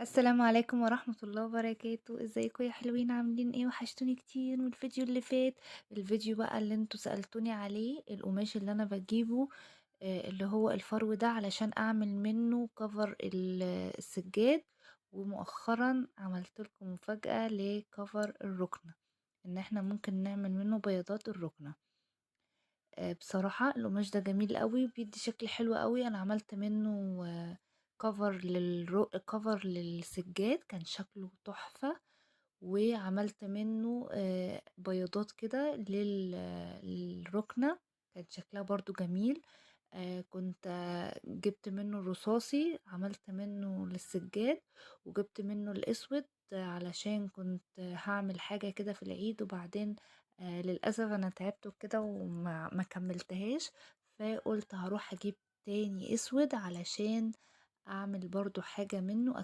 السلام عليكم ورحمة الله وبركاته. ازيكم يا حلوين؟ عاملين ايه؟ وحشتوني كتير من الفيديو اللي فات. الفيديو بقى اللي انتوا سألتوني عليه، القماش اللي انا بجيبه، اللي هو الفرو ده علشان اعمل منه cover السجاد. ومؤخرا عملت لكم مفاجأة ل cover الركنة، ان احنا ممكن نعمل منه بياضات الركنة. بصراحة القماش ده جميل قوي وبيدي شكل حلو قوي. انا عملت منه cover للسجاد، كان شكله تحفة. وعملت منه بياضات كده للركنة، كان شكلها برضو جميل. كنت جبت منه الرصاصي، عملت منه للسجاد، وجبت منه الاسود علشان كنت هعمل حاجة كده في العيد، وبعدين للأسف أنا تعبت وكده وما ما كملتهاش، فقلت هروح أجيب تاني اسود علشان أعمل برضو حاجة منه.